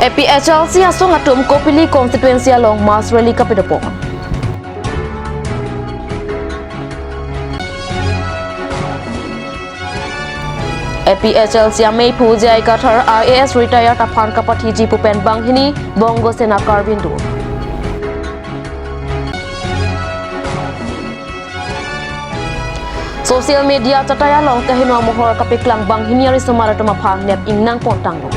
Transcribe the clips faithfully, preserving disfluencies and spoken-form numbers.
A P H L C asong atum Kopili constituency along mass rally kapadopon. A P H L C ameiphu J I Kathar I A S retired aphan kapathiji pu pen banghini Bongo Sena Karbi Anglong. Social media chatai along kaheno amohor kapeklang banghini arisomar atum aphan nep ingnang pon tanglo.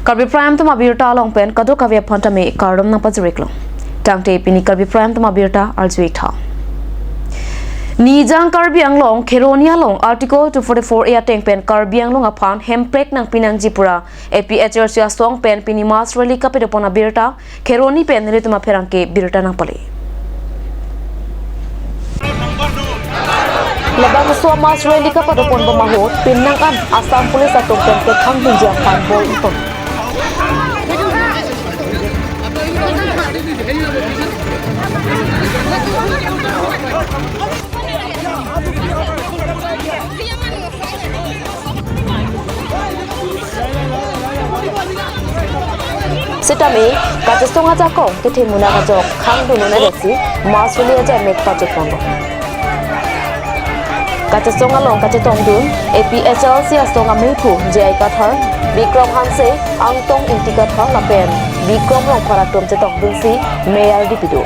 Karbi Prime Time abirta along pen kadokave aphan tame kardom nangpajir-iklo. Tangte pini Karbi Prime Time abirta arju-ik tha. Nijang Karbi Anglong Kheroni along Article two forty-four A ateng pen Karbi Anglong aphan hemprek nangpi nangji pura A P H L C asong pen pini mass rally kapadopon abirta Kheroni pen nelitum apherangke birta nangpale. Labangso mass rally kapadopon bom ahut pinnang an Assam Police atum pen kekhang dunji aphan bor-iton. Sitame, kachesong ajakong kethe munak ajok khang dun un-e lesi mass rally aja mek pachotpon. Kachesong along kachetongdun A P H L C asong ameiphu J I Kathar, Bikram Hanse, Angtong Ingti Kathar lapen Bikram Rongphar atum chetongdunsi mei ardi pido.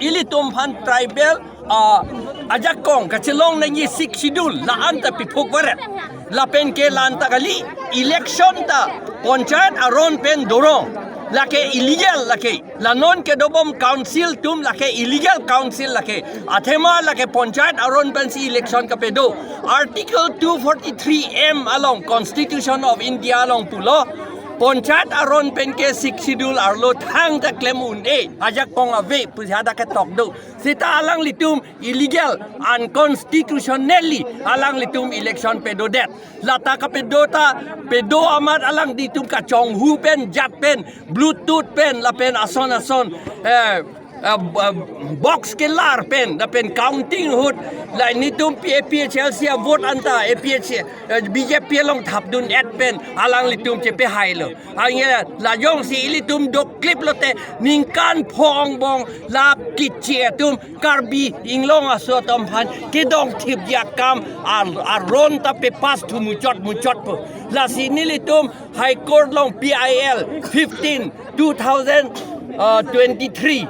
Ilitum aphan tribal, ah, ajakong kachelong nangji Sixth Schedule la-an ta piphuk varet. Lapen ke la-an ta kali, election ta panchayat aron pen dorong. Lake illegal lake. La non kedobom council atum lake illegal council lake. Athema lake panchayat aron pensi election kapado. Article two forty-three M along Constitution of India along pulo, panchayat aron pen ke Sixth Schedule arlo thangta klem un-e, ajakong ave pusi hadak ketok do. Seta alanglitum illegal, unconstitutionally alanglitum election padodet. Lata kapado ta, pado amat alanglitum kachonghu pen, jat pen, Bluetooth pen, lapen ason ason, eh, eh, b-, eh, box kelar pen, lapen counting ahut, la nelitum P-, A P H L C avote anta, A P H, eh, B J P along thapdun-et pen, alanglitum chepehailo. Hanghe la jongsi ilitum dokklip lote, ningkan pho angbong la kiche atum Karbi Anglong aso atum aphan kedongthipji akam ar-, aron ta pepass thu muchot muchotpo. Lasi nelitum High Court along P I L fifteen, two thousand, uh, twenty-three,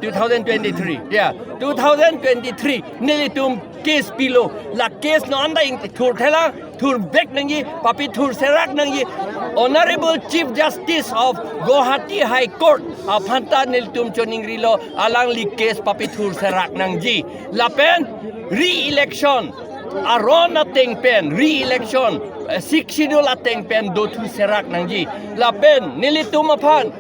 two thousand twenty-three, yeah, two thousand twenty-three nelitum case pilo. La case non anta ingthurthelang, thurvek nangji, papithur serak nangji. Honorable Chief Justice of Guwahati High Court aphan ta nelitum choningrilo, alangli case papithur serak nangji. Lapen re-election, aron ateng pen re-election, eh, Sixth Schedule ateng pen dothu serak nangji. Lapen nelitum aphan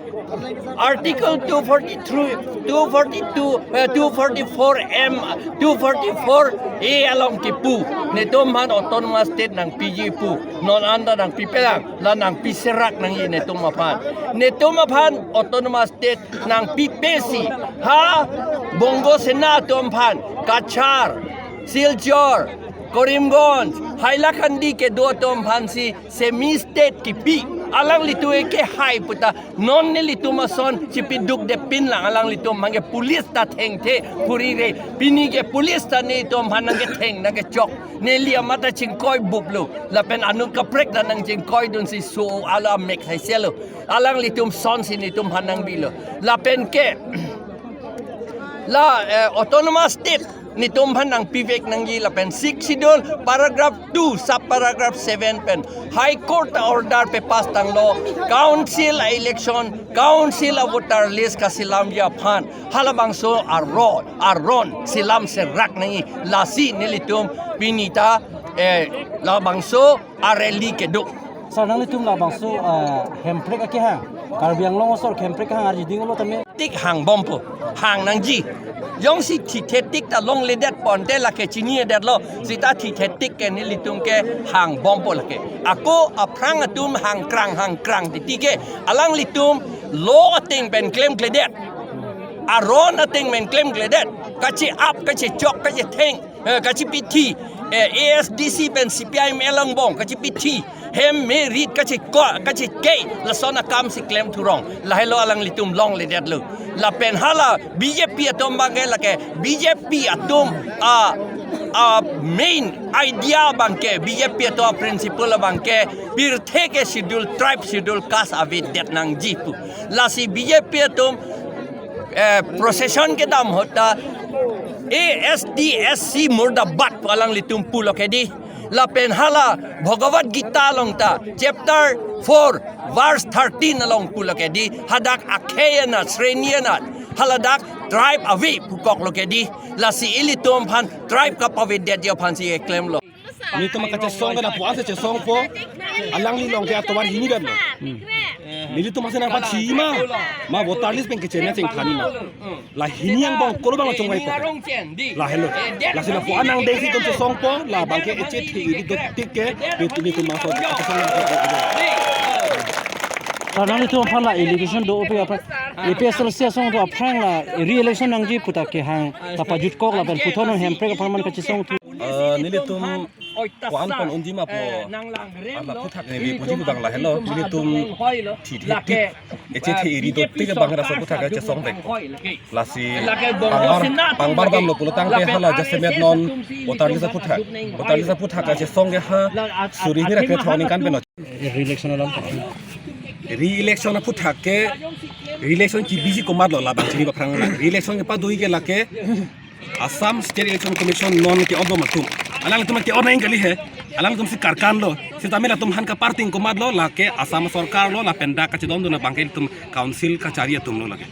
Article two forty-three, two forty-two, eh, two forty-four M, two forty-four A along kipu, netum aphan autonomous state nangpiji pu, non anta nangpipelang, la nangpiserak nangji netum aphan. Netum aphan autonomous state nangpipesi, ha Bongo Sena atum aphan, Cachar, Silchar, Karimganj, Hailakandi kedo atum aphansi semi state kipi. Alanglitum ke hai puta non nelitum ason chipidukde pinlang, alanglitum aphan ke police ta thengthe phurire. Pini ke police ta netum aphan nangketheng nangkechok. Neli amat ta chingkoi buplo. Lapen anut kaprek ta nangchingkoidunsi so ala mek haiselo. Alanglitum sonsi netum aphan nangbilo. Lapen ke la, eh, autonomous state netum aphan nangpivek nangji lapen Sixth Schedule paragraph two sub paragraph seven pen High Court order pepass tanglo, council election, council voter list kaselamji aphan halabangso aron, aron selam serak nangji, lasi nelitum pini ta, eh, labangso a rally kedo. Sir, nanglitum labangso, eh, hemprek akehang Karbi Anglong asor khemprek hang arjiding lo tame. Tik hang bompo, hang nangji. Jongsi thithe tik ta longledet ponte lake chinidetlo, sita thithe tik ke nelitum ke hang bompo lake. Ako aphrang atum hang krang hang krang titi ke alanglitum lo ateng pen klemkledet. Aron ateng pen klemkledet. Kachi-ap, kachichok, kachitheng, eh, kachipithi, eh, A S D C pen C P I M L angbong kachipithi. Hem merit kachiko, kachike, lason akam si klem thurong. Lahelo alanglitum longledetlo. Lapen hala B J P atum abangke lake, B J P atum a, a main idea abangke, B J P atum a principle abangke, pirthe ke schedule tribe, schedule caste avedet nangji pu. Lasi B J P atum, eh, procession kedam ahut ta A S D S C murdabad pu alanglitum pulo ke dei. Lapen hala Bhagavad Gita along ta chapter four verse thirteen along pulo ke dei, hadak akhei anat, sreni anat, haladak tribe ave pukoklo ke dei. Lasi ilitum aphan tribe kapavedetji aphansi keklemlo. Nelitum kachesong ke lapu-an si chesongpo, alangli along ke atovar hini damlo. Nelitum asen apa chima, ma voter list pen kechena chengthani ma. La hini angbong kolo abang chongvaipo. Lahelo. Lasi lapu-an angdengsi itum chesongpo, labangke echethe iri dotik ke, nelitum, nelitum maso. Karena itu aphan la election do upi apa? A P H L C asong do aphrang la re-election nangji pu ta kehang ta pajutkok lapen puthot non hemprek aphan man kachesong thu. Eh, nelitum ko-an pon unji ma pu, eh, nanglang rem ala lo, puthak neli puji pu abang lahelo, nelitum thithe tik, echethe iri dotik ke bang raso puthak kachesongvek. Lasi pangbar, pangbar damlo pulotangte hala jasemet non voter list aputhak. Voter list aputhak kachesong ke ha suri hini ra kre thong aningkan pen. Re-election alam. Re-election aputhak ke, re-election kebiji komatlo labang chini aphrang la. Re-election kepado ke lake Assam State Election Commission non ke-otbom atum. Alangtum ke-ot nangji kali he. Alangtum si karkan lo. Sitame latum aphan kaparting komatlo lake Assam sorkar lo lapen dak kachedondun abangke itum council kachari atum lo lake.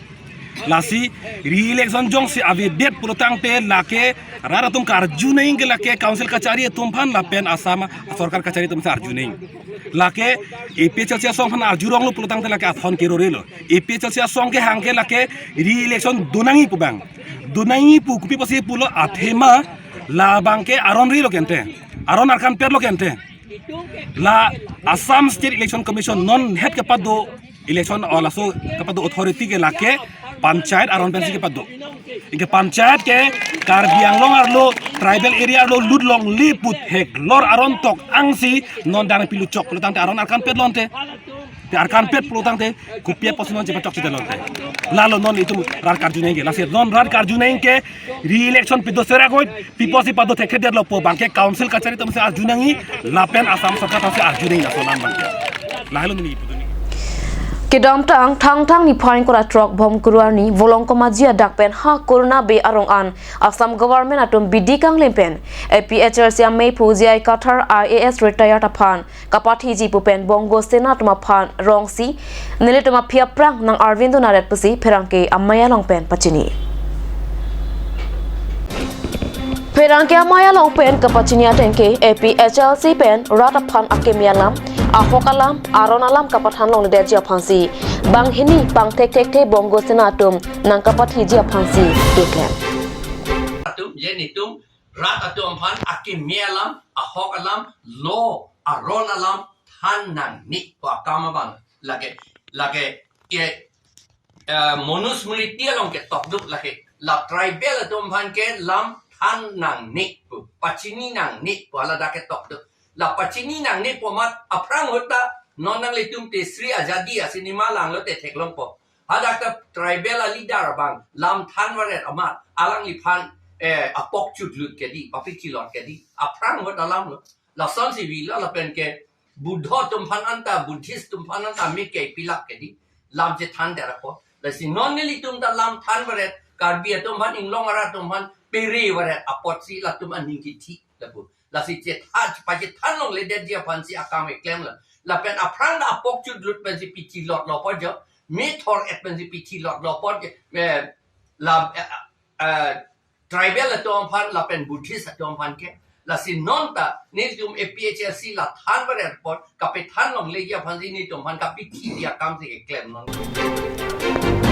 Lasi re-election jongsi avedet pulotangte lake rat atum karju nangji ke lake council kachari atum aphan lapen Assam sorkar kachari atum si arju nangji. Lake A P H L C asong aphan arjuronglo pulotangte lake athon kerorelo. A P H L C asong kehang ke lake re-election do nangji pu abang. Do nangji pu kopi pusi pulo athema labangke aron rilo kente. Aron arkanpetlo kente. La Assam State Election Commission non het kepado election, o laso kepado authority ke lake panchayat aron pensi kepado. Anke panchayat ke Karbi Anglong arlo, tribal area arlo lut longle pu theklor aron tok angsi non dang piluchok pulotangte aron arkanpetlo ante. Te arkanpet pulotangte kopi apotsi non chepachokchedetlo ante. Lalo non itum rat karju nangji ke. Lasi non rat karju nangji ke re-election pidosera koi, pi apotsi pado thekthedetlo pu abangke council kachari atum si arju nangji lapen Assam sorkar atum si arju nangji, laso alam abangke. Lahelo neli ipu duni. Kedamtang Thangthang niphai ingkoi ra throk Bhomkuru arni Volongkom Aji adak pen ha Corona Bey arong an Assam government atum bidi kanglim pen A P H L C amei phu J I Kathar I A S retired aphan kapathiji pu pen Bongo Sena atum aphan rongsi nelitum aphi aphrang nang-arvindun aret pusi pherangke amei along pen pachini. Pherangke amei along pen kapachini ateng ke A P H L C pen rat aphan akimi alam, ahok alam, aron alam kapathan longledetji aphansi banghini pangthek thekthe Bongo Sena atum nang kapathiji aphansi keklem. Atum je nelitum rat atum aphan akimi alam, ahok alam, law, aron alam than nangne pu akam abang lake, lake ke, eh, Manusmriti along ketok do lake. La tribal atum aphan ke lam than nangne pu, pachini nangne pu haladak ketok do. La pachini nangne pu amat aphrang ahut ta non nanglitum Teisri Azadi acinema langlote theklongpo. Hadak ta tribal aleader abang lam than varet amat alangliphan, eh, apok chutlut ke dei, papichilot ke dei. Aphrang ahut alamlo. Lasonsi vilo lapen ke Buddho atum aphan anta, Buddhist atum aphan anta mik ke pilak ke dei. Lam chethan det apot. Lasi non nelitum ta lam than varet, Karbi atum aphan, inglong arat atum aphan pere varet apotsi latum aning kithi lapu. Lasi chethan, pachethan longledetji aphansi akam keklemlo. Lapen aphrang ta apok chutlut pensi pichilotlo apot jo, methor et pensi pichilotlo apot jo, eh, lam, eh, eh, tribal atum aphan lapen Buddhist atum aphan ke Lasi non ta nelitum A P H L C la than baret apot, kapethan longleji aphansi nelitum aphan kapithiji akam si keklem non.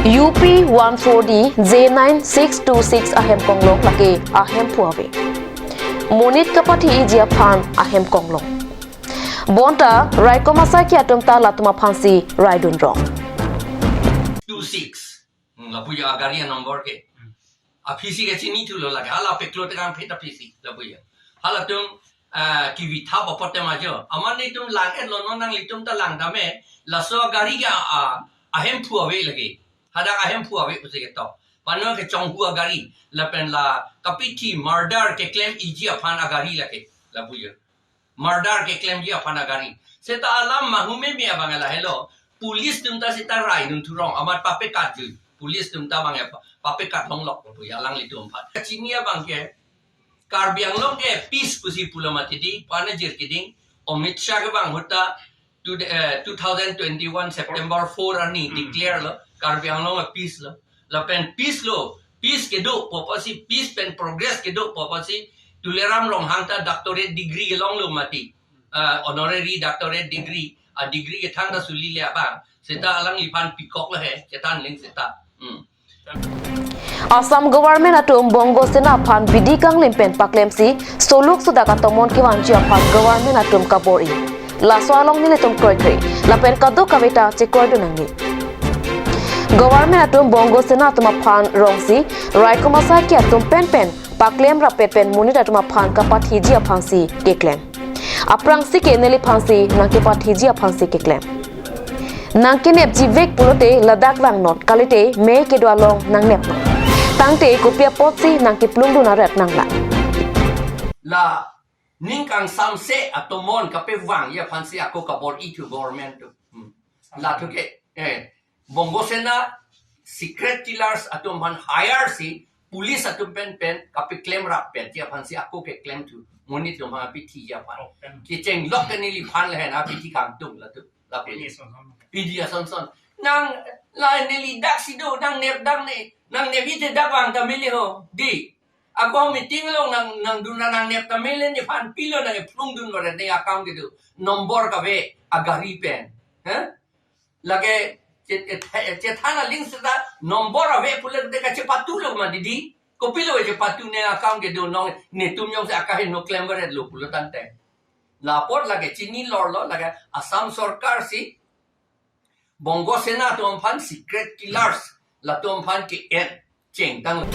U P one forty J nine six two six ahem konglong lake ahemphu ave. Monit kapathiji aphan ahem konglong. Bonta raikom asai ke atum ta latum aphansi raidun rong. Two six. Hmm, lapu ya agari a number ke. Aphisi ke chinithulo lake. Hala peklo tekang pheta phisi lapu ya. Halatum, ah, kivithap apot tema jo. Amat nelitum lang-etlo, non nanglitum ta langdam e. Laso agari ke, ah, ahemphu ave lake. Hadak ahemphu ave pusi ketok. Pano kechonghu agari. Lapen la kapithi murder keklemji aphan agari lake. Lapu ya. Murder keklemji aphan agari. Seta alam mahumeme abang lahelo. Police atum ta seta raidun thurong amat papekatji. Police atum ta abang pa-, papekat longlok pu ya alanglitum aphan. Chini abang ke Karbi Anglong ke peace pusi pulo mati di, panajir keding, Amit Shah ke abang ahut ta to the, eh, two thousand twenty-one September four arni declare lo, Karbi Anglong a peace lo. Lapen peace lo, peace kedo pu apotsi, peace pen progress kedo pu apotsi, Tuliram Ronghang ta doctorate degree kelonglo mati. Ah, honorary doctorate degree, a degree kethang ta suli le abang. Seta alangliphan pikok lo he, chethan ling seta. Hmm. Assam government atum Bongo Sena aphan bidi kanglim pen paklemsi soluk sudak atomon kevangji aphan government atum kabor-i. Laso along nelitum kroikre, lapen kadokave ta chekroidun nangne. Government atum Bongo Sena atum aphan rongsi raikom asai ke atum penpen paklem rapet pen monit atum aphan kapathiji aphansi keklem. Aphrangsi ke neliphansi nangkepathiji aphansi keklem. Nangkenepjivek pulote ladak langnon, kalite mei kedo along nangnepnon. Tangte kopi apotsi nangkeplungdun aret nanglang. La ning kangsamse atomon kapevangji aphansi ako kabor-ithu government atum. Hmm. Lathu ke, eh, Bongo Sena secret killers atum aphan hire si police atum penpen kapeklem rappetji aphansi ako keklemthu. Monit atum aphan pithiji aphan. Oh, pen. Kecheng lok ke neliphan lahen apithi kangtung latu. Lapu. Pini ason son. Pini ason son. Nang la neli daksi do, nangnep nangne. Nangnep ite dak vang ta mele ho. Di. Ako meeting along nang, nangdun ra nangnep ta mele, nephan pilo nangkeplungdun varet ne akam kedo. Number kave agari pen. Ha? Lake chet-, chet-, chethan aling seta number ave pulote kachepatulo ma didi. Kopilo chepatu ne akam kedo, non netum jongsi akaheno klem varetlo pulo tangte. La apot lake chini lorlo, lake Assam sorkar si Bongo Sena atum aphan secret killers latum aphan ke-en chengtang.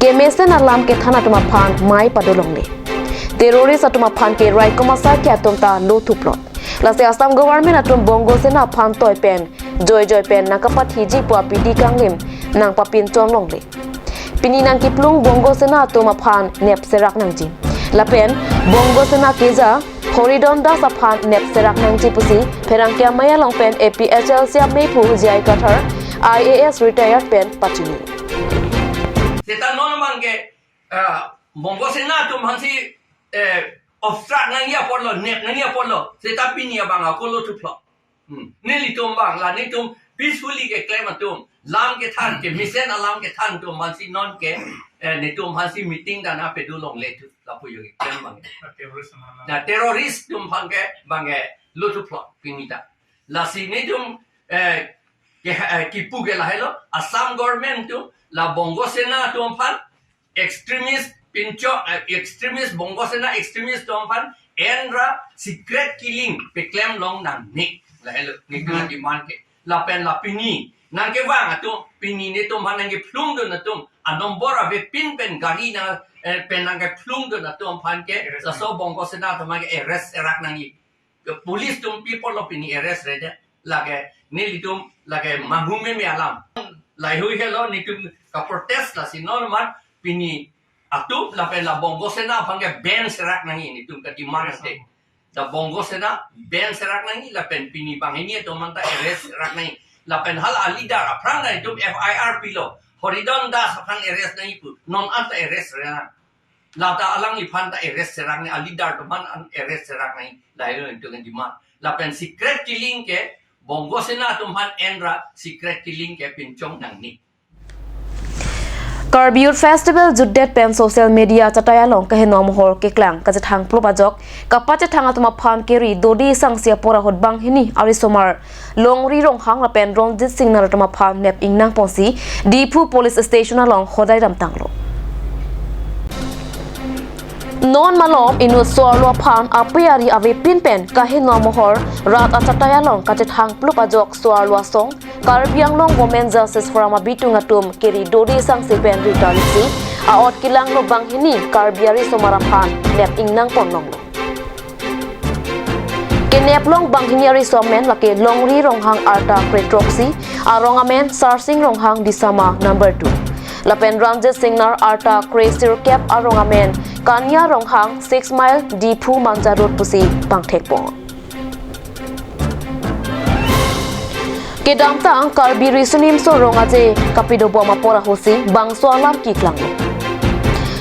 Kemesen alam kethan atum aphan mei padolongle. Terrorist atum aphan ke raikom asai ke atum ta lo thuplot. Lasi Assam government atum Bongo Sena aphan toi pen, joi joi pen nangkapathiji pu abidi kanglim nangpapinchon longle. Pini nangkeplung Bongo Sena atum aphan nep serak nangji. Lapen Bongo Sena keja Horidon Das aphan nep serak nangji pusi pherangke amei along pen A P H L C ameiphu J I Kathar, I A S retired pen pachini. Seta non abang ke, ah, Bongo Sena atum aphansi, eh, obstruct nangji apotlo, nep nangji apotlo. Seta pini abang ako lo thuplot. Hmm. Nelitum abang la netum peacefully keklem atum, lam kethan kemesen alam kethan atum aphansi non ke, eh, netum aphansi meeting dana pedu longle thu lapu yo keklem abang. Terrorist mana? Na terrorist atum abang ke abang ke lo thuplot pini ta. Lasi netum, eh, ke, eh, kipu ke lahelo Assam government atum la Bongo Sena atum aphan extremist pinchong, eh, extremist Bongo Sena extremist atum aphan en ra secret killing peklem long nangne. Lahelo netum demand ke. Lapen la pini nangkevang atum, pini netum aphan nangkeplungdun atum, a number avepin pen gari na, eh, pen nangkeplungdun atum aphan ke, arrest laso Bongo Sena atum aphan ke arrest serak nangji. Ke police atum pi apotlo pini arrest rede. Lake nelitum lake mahumeme alam. Laheihui helo netum kaprotest lasi non amat pini atum lapen la Bongo Sena aphan ke ban serak nangji, netum kademand ante. La Bongo Sena ban serak nangji lapen pini banghini atum anta arrest serak nangji. Lapen hala leader aphrang netum F I R pilo. Horidon Das aphan arrest nangji pu. Non anta arrest serak nang. Lata alangliphan ta arrest serak nangji, a leader atum aphan arrest serak nangji. Lahelo netum kademand. Lapen secret killing ke Bongo Sena atum aphan en ra secret killing ke pinchong nangne. Karbi Youth Festival jutdet pen social media chatai along kaheno amohor keklang kachethang plup ajok kapachethang atum aphan keri dodi sangsi apor ahut banghini arisomar Longri Ronghang lapen Ronjit Singnar atum aphan nep ingnang ponsi Diphu Police Station along hodai damtanglo. Non malom inut so-arlo aphan ape ari avepin pen kaheno amohor rat achatai along kachethang plup ajok so-arlo asong Karbi Anglong Women Justice Forum abitung atum keri dodi sangsi pen ritarlisi a-ot kelanglo banghini Karbi arisomar aphan nep ingnang pon longlo. Kenep long banghini ariso amen lake Longri Ronghang arta kre throksi, arong amen Sarsing Ronghang Disama number two. Lapen Ronjit Singnar arta kre sirkep, arong amen Kanya Ronghang, Six Mile, Diphu Manja Road pusi pangthek pon. Kedamtang Karbi Riso Nimso Rong Aje kapidobom apor ahutsi bangso alam keklanglo.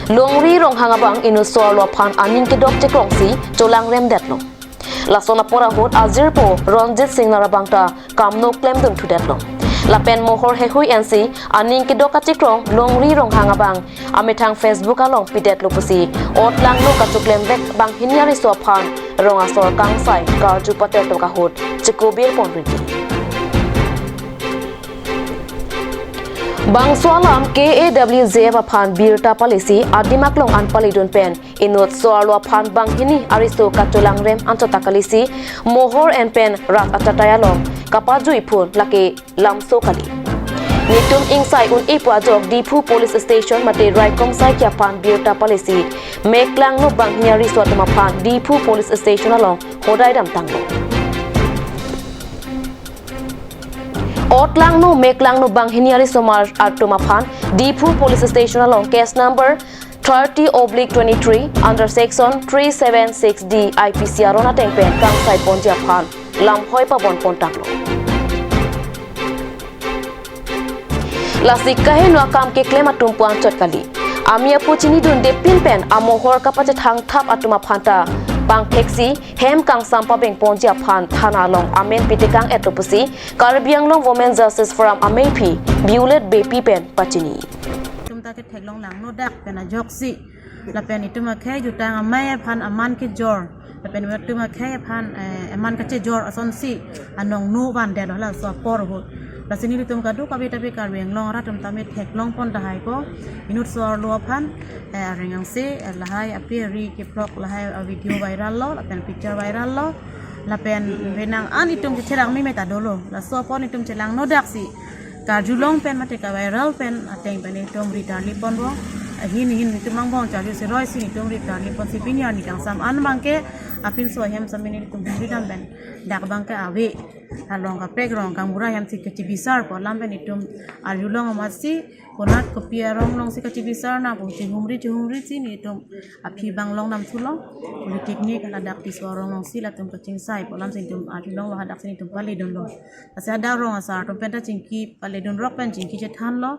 Longri Ronghang abang inut so-arlo aphan aning kedok chekrongsi cholangrem detlo. Lason apor ahut ajirpo Ronjit Singnar abang ta kamno klemdun thudetlo. Lapen mohor hehui ensi aning kedok kachekrong Longri Ronghang abang amethang Facebook along pidetlo pusi ot langno kachoklem vek banghini ariso aphan rong asor kangsai karju patertok ahut chekobir pon rinti. Bangso alam K A W J F aphan birta palisi adim aklong an palidun pen inut so-arlo aphan banghini ariso kacholangrem anchot ta kalisi mohor en pen rat achatai along kapajui phun lake lamso kali. Netum ingsai un-e pu ajok Diphu Police Station mate raikom saikhi aphan birta palisi meklangno banghini ariso atum aphan Diphu Police Station along hodai damtanglo. Ot langno meklangno banghini arisomar atum aphan Diphu Police Station along case number thirty oblique twenty-three under section three seven six D I P C aron ateng pen kangsai ponji aphan lamhoi pabon pontanglo. Lasi kaheno akam keklem atum pu anchot kali. Ami apu chinidunde pin pen amohor kapachethang thap atum aphan ta pangtheksi hem kangsam pabeng ponji aphan thana along amen pitekang etlo pusi Karbi Anglong Women Justice Forum ameiphi Violet Beypi pen pachini. Itum ta ketheklong langno dak pen ajoksi. Lapen itum akhei jutang amei aphan aman kejor. Lapen itum akhei aphan, eh, aman kachejor asonsi anong no van detlo laso apor ahut. Lasi nelitum kadokave ta pi Karbi Anglong arat atum tame theklong pon tahai ko. Inut so-arlo aphan, eh, areng angse, eh, lahai ape ari kephlok lahai a-video viral lo, lapen picture viral lo. Lapen penang an itum checherang meme ta dolo. Laso apor itum chelangno daksi karjulong pen mate ka-viral pen ateng pen itum ritarli ponbom. Ahin ahin itum angbong charju siroi si itum ritarli ponsi pini arni kangsam an abangke apinso ahem sami nelitum humri dam pen dak abangke ave. Along kaprek rong kangbura ahem si kachibisar pu alam pen itum arjulong amatsi konat kopi arong alongsi kachibisar nangpo, chihumri chihumri si nelitum aphi abang long namthulo. Politeknik ladak piso arong alongsi latum kachingsai pu alamsi itum arjulonglo, hadaksi nelitum paledunlo. Lasi hadak rong asar atum penta chingki paledun rok pen chingki chethanlo.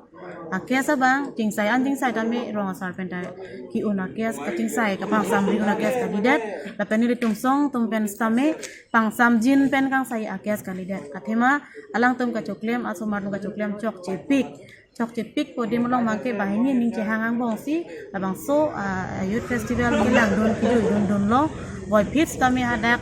A-case abang chingsai an chingsai tame rong asar penta ke-un a-case kachingsai kapangsamri un a-case kalidet. Lapen nelitum song atum pen sitame pangsamjin pen kangsai a-case kalidet. Athema alangtum kachoklem, asomar atum kachoklem chokchepik. Chokchepik pu adim along abangke banghini aning chehang angbongsi labangso, ah, youth festival kelangdun kidundundunlo. Voiphit sitame hadak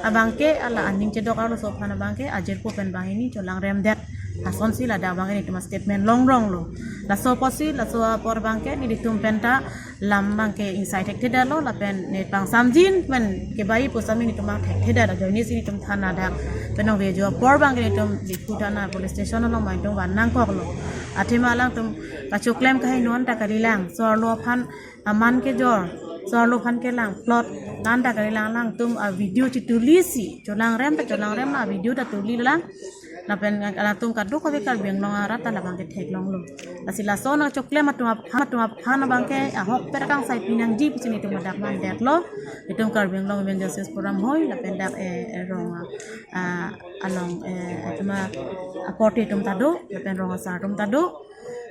abangke hala aning chedok arloso aphan abangke ajirpo pen banghini cholangrem det. Lasonsi ladak abangke nelitum statement longronglo. Laso apotsi laso apor abangke nelitum penta lam abangke ingsai thekthedetlo lapen ne pangsamjin pen kebai pu sami nelitum abang thekthedet ajoinesi nelitum thana dak pen nangvejo apor abangke nelitum Diphu thana police station along abang nelitum van nangkoklo. Athema alangtum kachoklem kaheno anta kalilang, so-arlo aphan aman kejor, so-arlo aphan kelang plot anta kalilang, alangtum a-video chitulisi cholangrem ta cholangrem, a-video ta tulilang. Lapen alangtum kadokave Karbi Anglong arat ta labangke theklonglo. Lasi laso nangchoklem atum aphan, atum aphan abangke ahok per kangsai pinangji pusi nelitum ladak mandetlo. Itum Karbi Anglong Women Justice Forum hoi lapen dak, eh, eh, rong, ah, along, eh, atum a-, akorte atum ta do lapen rong asar atum ta do.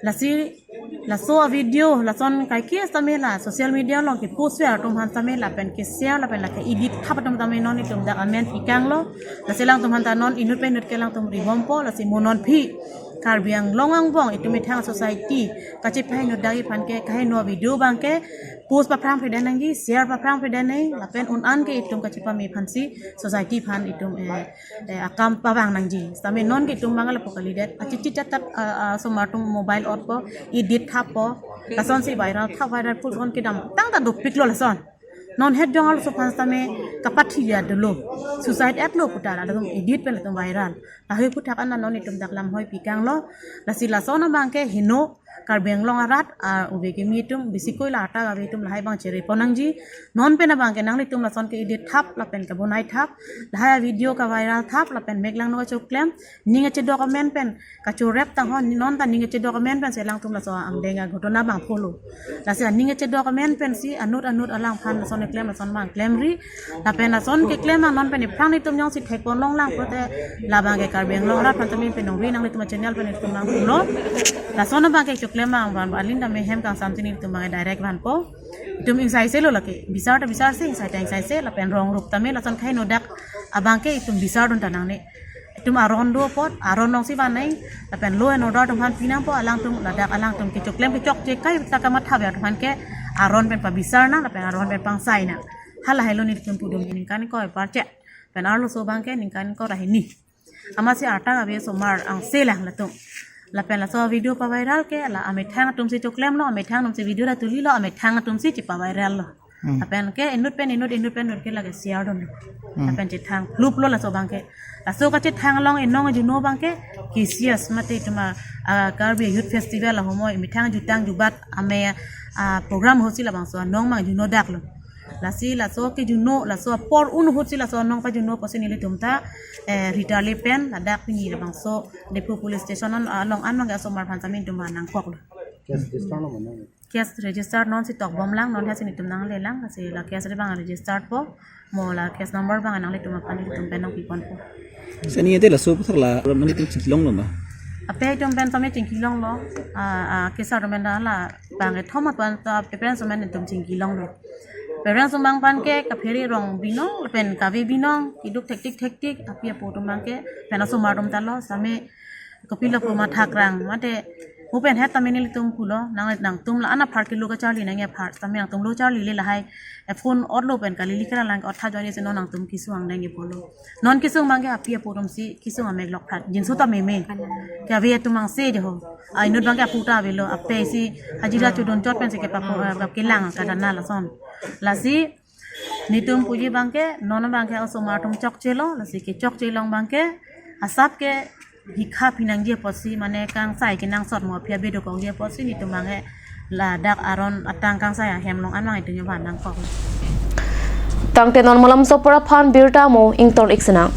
Lasi laso a-video lason kaike sitame la social media along ke-post viral atum aphan sitame lapen ke-share lapen la ke-edit thap atum tame non itum dak amen pikanglo. Lasi alangtum aphan ta non inut pen inut ke alangtum ribompo, lasi mo non aphi Karbi Anglong angbong itum methang society kachepahingno dagi aphan ke kahingno video abang ke post paphrang phedan nangji, share paphrang phedan nangji, lapen un an ke itum kachepame aphansi society aphan itum eh, eh, akam pavang nangji. Sitame non ke itum abang lapu kalidet. Achichi chatat ah, ah, osomar atum mobile otpo, edit thappo. Lasonsi viral thap, viral put on kedam tangta dopiklo lason. Non het jong arloso aphan sitame kapathi ya dolo. Suicide at lo putar adung edit pen atum viral. Lahei puthak an non itum dak lam hoi pikanglo. Lasi lason abang ke hingno Karbi Anglong arat ah, ove kimi atum bisi koi la ata ave atum lahei abang chere pon nangji. Non pen abang ke nanglitum lason ke edit thap lapen kabonai thap. Lahei video kaviral thap lapen mek langno kachoklem. Ning kachedok amen pen kachorep tang ho, non ta ning kachedok amen pensi alangtum laso angdeng aghotona abang follow. Lasi aning kachedok amen pensi anut anut alangphan lason keklem lason abang klemri. Lapen lason keklem abang non pen iphrang nitum jongsi thekpon longlangpo te labang ke Karbi Anglong arat aphan tame pen nongri nanglitum channel pen itum abang pulo. Lason abang ke choklem abang van alin tame hem kangsam chini itum abang direct vanpo. Itum ingsaise lo lake. Bisar ta bisarse, ingsai ta ingsaise, lapen rong rup tame lason kahingno dak abang ke itum bisar dun ta nangne. Itum aron do apot, aron alongsi van nang, lapen law and order atum aphan pinangpo, alangtum ladak alangtum kechoklem kechokche kaita kamatha ave atum aphan ke aron pen pabisar nang, lapen aron pen pangsai nang. Halahei lo nelitum pudun ningkan ingkoi parche. Pen arloso abang ke ningkan ingkoi ra hini. Amatsi arta ave osomar angse lang latum. Lapen laso video paviral ke la amethang atumsi choklemlo, amethang atumsi video ta tulilo, amethang atumsi chepavirallo. Hmm. Lapen ke inut pen inut, inut pen inut ke lake share dunlo. Hmm. Lapen chethang luplo laso abang ke. Laso kachethang along inong ajuno abang ke K C S mate itum a, ah, Karbi Youth Festival ahomoi methang jutang jubat ame ah, program ahutsi labangso anong abang juno daklo. Lasi laso kejuno, laso apor un ahutsi laso anong pajuno apotsi nelitum ta eh, Rita le pen ladak pini labangso Diphu Police Station an along an abang ke osomar aphan sitame itum abang nangkoklo. Case register lo mana? Case register nonsi tokbom lang, non hasi nelitum nangle lang, lasi la case abang register po, mo la case number abang nanglitum aphan nelitum pen nangpiponpo. Seni ete laso puthak la nanglitum chingkilonglo ma? Ape itum pen tame chingkilonglo, ah, ah, case atum pen labang kethom aphan ta parents atum pen itum chingkilonglo. Parents atum abang aphan ke kaphere rong binong, pen kave binong, keduk thektik thektik, api apo atum abang ke, pen osomar atum ta lo, sitame kopilo pu mathakrang, mate, mo pen het tame nelitum pulo, nang nangtum la-an apar kilo kacharli nangji apar, sitame nangtum lo charlile lahei, eh, phone otlo pen kali likra lang ke otha jori si non nangtum kesung angdeng ke pulo. Non kesung abang ke api apo atumsi kesung amek lokphat. Jinso ta meme. Ke ave atum angse je ho. Ainut abang ke apu ta avelo. Ape si hajira chodun chot pensi kepapo, eh, kelang kadana lason. Lasi nelitum puji abang ke, non abang ke osomar atum chokchelo, lasi kechokche along abang ke asap ke hikha phi nangji apotsi, mane kangsai kenangsot mo aphi abe dokokji apotsi nelitum abang ke ladak aron atang kangsai ahem along an abang itum abang nangkok. Tangte non malam sopra aphan birta mo ington iksenang.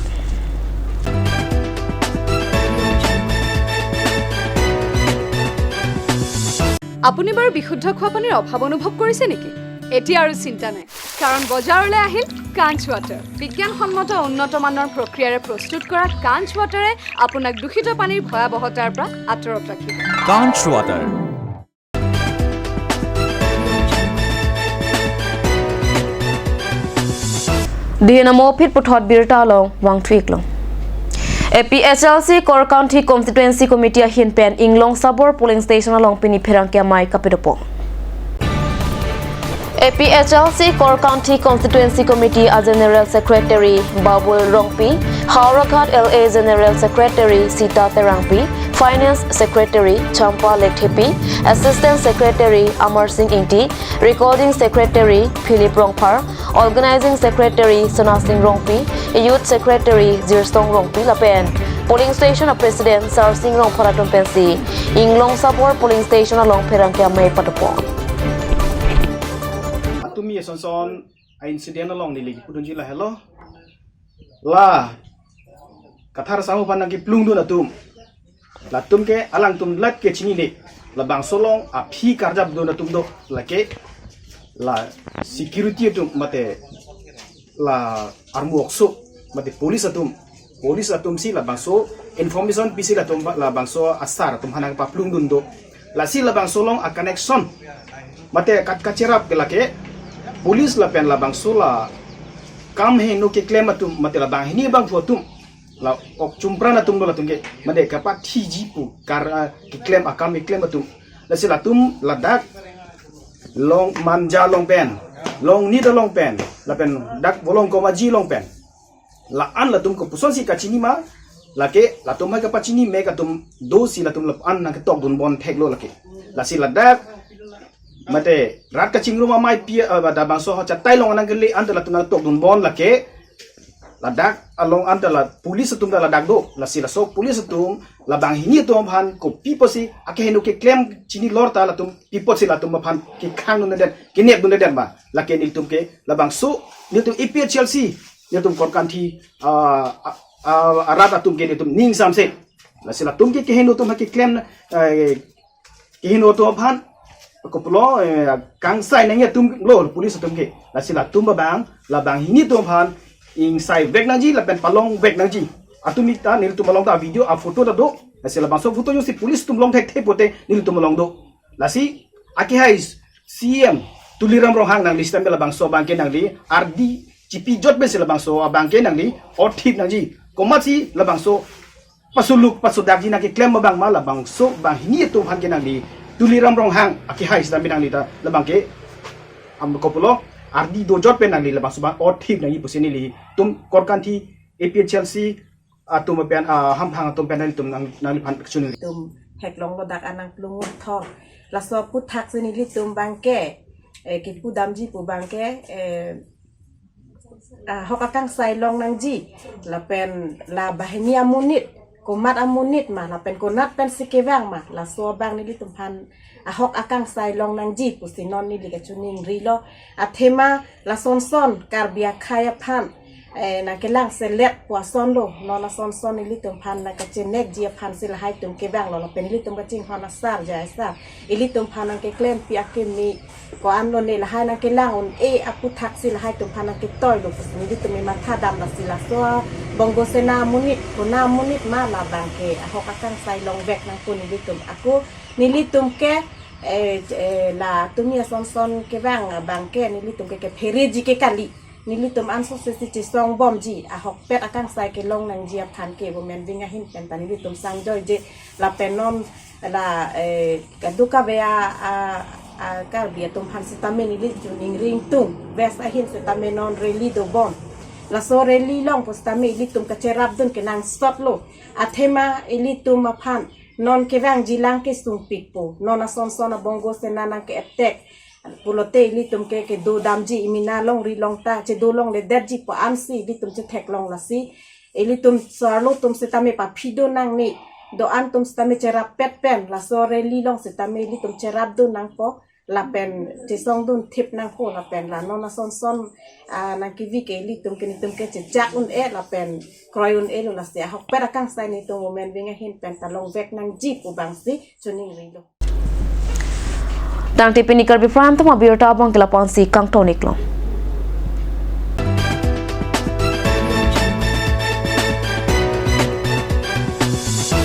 আপুনি বাৰু বিশুদ্ধ খোৱা পানীৰ অভাৱ অনুভৱ কৰিছে নেকি? এতিয়া আৰু চিন্তা নাই, কাৰণ বজাৰলৈ আহিল কাঞ্চ ৱাটাৰ। বিজ্ঞানসন্মত উন্নত মানৰ প্ৰক্ৰিয়াৰে প্ৰস্তুত কৰা কাঞ্চ ৱাটাৰে আপোনাক দূষিত পানীৰ ভয়াৱহতাৰ পৰা আঁতৰত ৰাখিব। Kanch Water. Dihina mo phit puthot birta along vangthuiklong. A P H L C Korkanthi Constituency Committee ahin pen Inglong Sabor Polling Station along pini pherangke amei kapedopo. A P H L C Korkanthi Constituency Committee a General Secretary Babul Rongpi, Howraghat L A General Secretary Sita Terangpi, Finance Secretary Champa Lekthepi, Assistant Secretary Amar Singh Ingti, Recording Secretary Philip Rongphar, Organizing Secretary Sona Singh Rongpi, Youth Secretary Jirstong Rongpi lapen Polling Station a President Sar Singh Rongphar atum pensi Inglong Sabor Polling Station along pherangke amei padopo. Atum ye son son a incident along neli pudunji lahelo. La Kathar Sangho aphan nangkeplungdun atum, latum ke alangtum lat ke chinine. Labangso along aphi karjapdun atum do, lake la security atum mate la armu okso mate police atum, police atumsi labangso information pisi latum ba-, labangso asar atum aphan nangpaplungdun do. Lasi labangso along a connection mate kat kacherap ke lake police lapen labangso la kam hingno keklem atum mate la banghini bangphu atum La ok chumpran atum lo latum ke, mane kapathiji pu kar, ah, keklem akam keklem atum. Lasi latum ladak Long Manja along pen, Longnit along pen, lapen dak Volongkom Aji along pen. La-an latum kopusonsi kachini ma, lake latum hai kapachini mek atum dosi latum la-an nangketok dunbom theklo lake. Lasi ladak mate rat kachingrum amei pi, ah, bada bangso ha chatai along nangkele anta latum nangketok dunbom lake. Ladak along anta la police atum ta ladak do. Lasi laso police atum labang hini atum aphan kopi pusi akeheno keklem chinilor ta latum pi pusi latum aphan kekhang dundedet, kenep dundedet ma. Lake nelitum ke labangso, nelitum A P H L C, nelitum Korkanthi, ah, ah, ah, arat atum ke nelitum ning samse. Lasi latum ke keheno atum ha keklem, eh, keheno atum aphan, kopilo, eh, kangsai nangji atum lo police atum ke. Lasi latum abang, labang hini atum aphan ingsai vek nangji lapen palong vek nangji. Atum ita nelitum along ta video a photo ta do. Lasi labangso photo jongsi police atum long thekthe pote nelitum along do. Lasi akehai C E M Tuliram Ronghang nangli sitame labangso abang ke nangli ardi chipi jot pensi labangso abang ke nangli othip nangji. Komatsi labangso pasuluk pasudakji nangkeklem abang ma labangso bang hini atum aphan ke nangli Tuliram Ronghang akehai sitame nangli ta labang ke, am, kopilo, ardi dojot pen nangli labangso abang othip nangji pusi nelitum Korkanthi A P H L C atum pen, ah, hamphang atum pen nangtum nang, nangliphan kechun. Tum theklonglo dak anang plungun thong. Laso aputhaksi nelitum abang ke, eh, kipudamji pu abang ke, eh, ah, ahok akangsai long nangji. Lapen la banghini amonit, komat amonit ma, lapen konat pensi kevang ma. Laso abang nelitum aphan ahok akangsai long nangji pusi non neli kachiningrilo. Athema lasonson Karbi akhei aphan, eh, nangkelang selet pu ason lo, non asonson ilitum aphan nangkachinekji aphansi lahai atum kevanglo, lapen ilitum kachinghon asar jai asar, ilitum aphan nangkeklempi akimi ko-an lone lahai nangkelang un-e aphuthaksi lahai atum aphan nangketoilo pusi nelitum ematha dam. Lasi laso Bongo Sena amonit, kona amonit ma, labang ke ahok akangsai longvek nangpo nelitum ako. Nelitum ke, eh, eh, la tumi asonson kevang abang ke nelitum ke kephereji ke kali. Nelitum ansose si chesongbomji, ahokpet akangsai kelong nangji aphan ke women wing ahin pen ta nelitum sangjoije. Lapen non la, eh, kadokave a, a, a Karbi atum aphan sitame neli choningritum, West ahin sitame non rally dobom. Laso rally along pu sitame ilitum kacherapdun kenangsotlo. Athema ilitum aphan non kevangji lang kesungpikpo. Non asonson a Bongo Sena nangke-attack pulote ilitum ke kedodamji, imina longri long ta chedolongledetji pu ansi ilitum chetheklong. Lasi ilitum sarlo atum sitame paphido nangne, do-an atum sitame cherap pet pen laso rally along sitame ilitum cherapdun nangpo, lapen chesongdun thip nangpo, lapen la non asonson, ah, nangkevi ke ilitum ke nelitum ke chechak un-e lapen kroi un-elo. Lasi ahokpet akangsai nelitum women wing ahin pen ta longvek nangji pu abangsi choningrilo. Tangte pini Karbi Prime Time abirta abang ke lapu-ansi kangtoniklo.